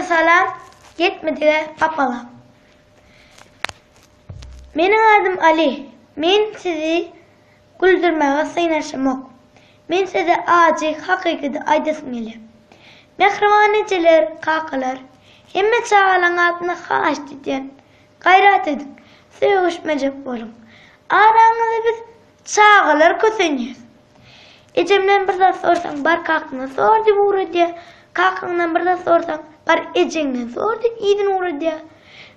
Hemmäňize salam, ýetmedige papalam. Meniň adym Ali. Men sizi güldürmäge synanyşamok. Men size ajy hakykady aýdasym gelýär. Mähriban ejeler, kakalar, hemme çagalaň adyna haýyşt edýän, gaýrat ediň, sögüşmejek boluň. Araňyzda biz çagalar kösenýäs. Ejemden bir zat sorsaň, bar kakaňdan sor diýip ugradýar. Kakaňdan bir zat sorsaň, bar ejeňden sor diýip yzyna ugradýar.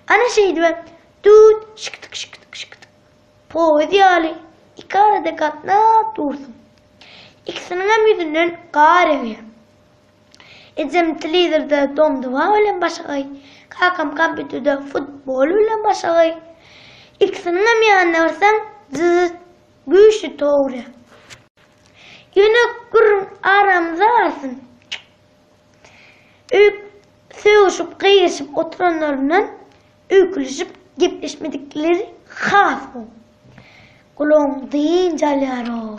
Ana şeýdibem tüt, şikdik-şikdik-şikdik. Poýuz ýaly iki arada gatnap dursuň. Ikisiniňem ýüzünden gar egýär. Ejem telewizorda domduwa bilen başagaý, kakam kompýuterde futbol bilen başagaý. Ikisiniňem ýanyna barsaň, jyzyt Güýçli dogry. Ýöne gürrüň aramyzda galsyn. Öýk sögüşip gygyryşyp oturanlaryndan öýkülişip gepleşmedikleri has gowy. Gulagyň dynç alýar-ow.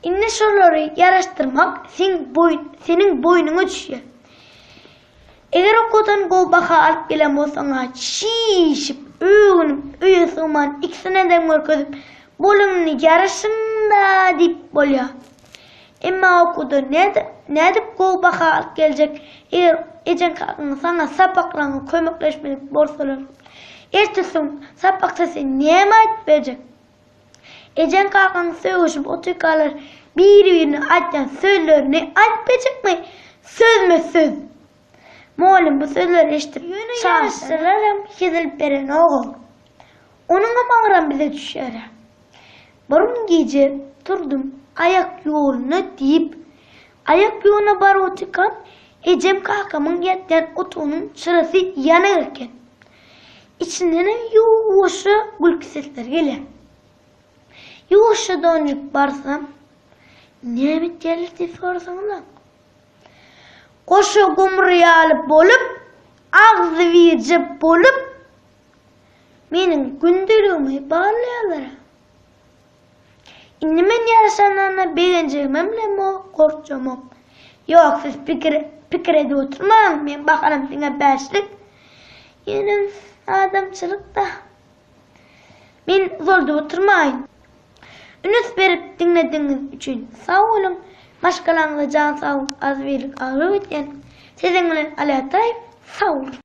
Indi şolary ýaraşdyrmak seň boýun seniň boýnuňa düşýär. Eger okuwdan gowy baha alyp gelen bolsaň-a çişip, öwünip, öýe sygman ikisine-de görkezip, boluň indi ýaraşyň-da diýip bolýar. Emma okuwda nädip, nädip gowy baha alyp geljek, eger ejeň-kakaň saňa sapaklaryňa kömekleşmedik bolsalar? Ertesi gün sapakda sen näme aýdyp berjek? Ejeň-kakaň sögüşip otyrkalar biri-birine aýtýan sözlerini aýdyp berjekmi? Sözme-söz. Mugallym bu sözleri eşidip, Ýöne ýaşlylaram hezil berenog-ow. Onuňam agramy bize düşýär-ä. Bir gün gije turdum aýak ýoluna diýip, aýak ýoluna baryp otyrkam, ejem kakamyň ýatýan otagynyň çyrasy ýanyk eken. Içindenem ýuwaşja gülki sesleri gelýär. Ýuwaşja dönjüp barsam, näme etýärler diýip sorasaňyzam. Goşa gumry ýaly bolup, agzybirje bolup, meniň gündeligimi barlaýarlar-a. Indi men ýaraşanlaryna begenjegimem bilemok, gorkjagymam. Ýok, siz pikir, pikir edip oturmaň, meň bahalam diňe bäşlik. Ýöne adamçylyk-da. Men uzaldyp oturmaýyn. Üns berip diňledigiňiz üçin sag boluň. Maşgalaňyza jan saglyk, agzybirlik arzuw edýän. Siziň bilen Aly Ataýew, sag boluň.